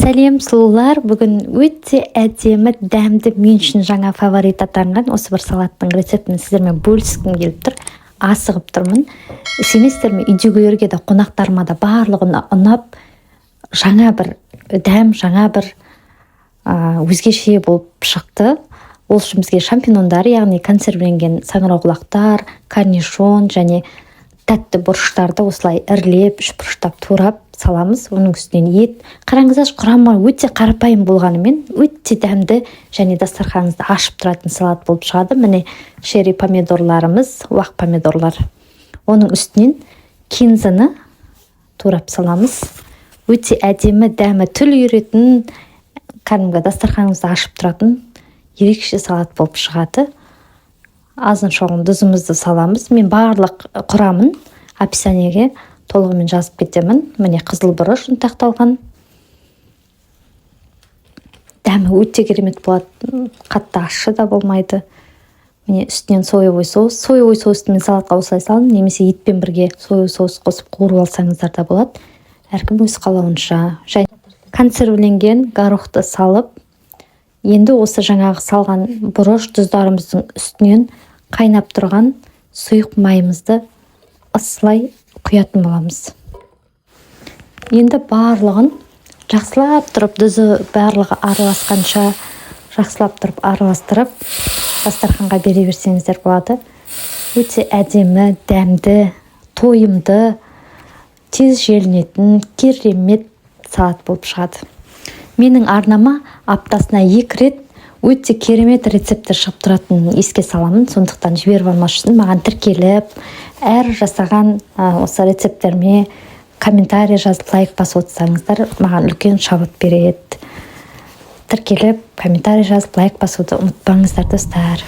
Сәлем, сұлулар! Бүгін өте әдемі, дәмді, мен үшін жаңа фаворит атанған осы бір салаттың рецептін сіздермен бөліскім келіп тұр, асығып тұрмын. Сенесіздер ме, үйдегілерге де, қонақтарыма да барлығына ұнап, жаңа бір дәм, жаңа бір өзгеше болып шықты. Ол үшін бізге шампиньондар, яғни консервіленген саңырауқұлақтар, корнишон және тәтті бұрыштарды осылай ірілеп, үшбұрыштап турап саламыз. Оның үстінен ет. Қараңыздаршы, құрамы өте қарапайым болғанымен, өте дәмді және дастарханыңызды ашып тұратын салат болып шығады. Міне, черри помидорларымыз, уақ помидорлар, оның үстінен кинзаны турап саламыз. Өте әдемі, дәмі тіл үйіретін, кәдімгі дастарханыңызды ашып тұратын ерекше салат болып шығады. Азын шоғын тұзымызды саламыз. Мен барлық құрамын описаниеге толығымен жазып кетемін. Міне, қызыл бұрыш ұнтақталған. Дәмі өте керемет болады, қатты ащы да болмайды. Міне, үстінен соевый соус. Соевый соусты мен салатқа осылай салдым немесе етпен бірге соевый соус қосып қуырып алсаңыздар да болады, әркім өз қалауынша. Және консервіленген горохты салып, енді осы жаңағы салған бұрыш, тұздарымыздың үстінен қайнап тұрған сұйық майымызды ысылай құятын боламыз. Енді барлығын жақсылап тұрып, тұзы, барлығы араласқанша жақсылап тұрып араластырып, дастарханға бере берсеңіздер болады. Өте әдемі, дәмді, тойымды, тез желінетін керемет салат болып шығады. Менің арнама аптасына екі рет өте керемет рецепттер шығып тұратынын еске саламын. Сондықтан жіберіп алмас үшін маған тіркеліп, әр жасаған осы рецепттеріме комментарий жазып, лайк басып отырсаңыздар, маған үлкен шабыт береді. Тіркеліп, комментарий жазып, лайк басуды ұмытпаңыздар, достар.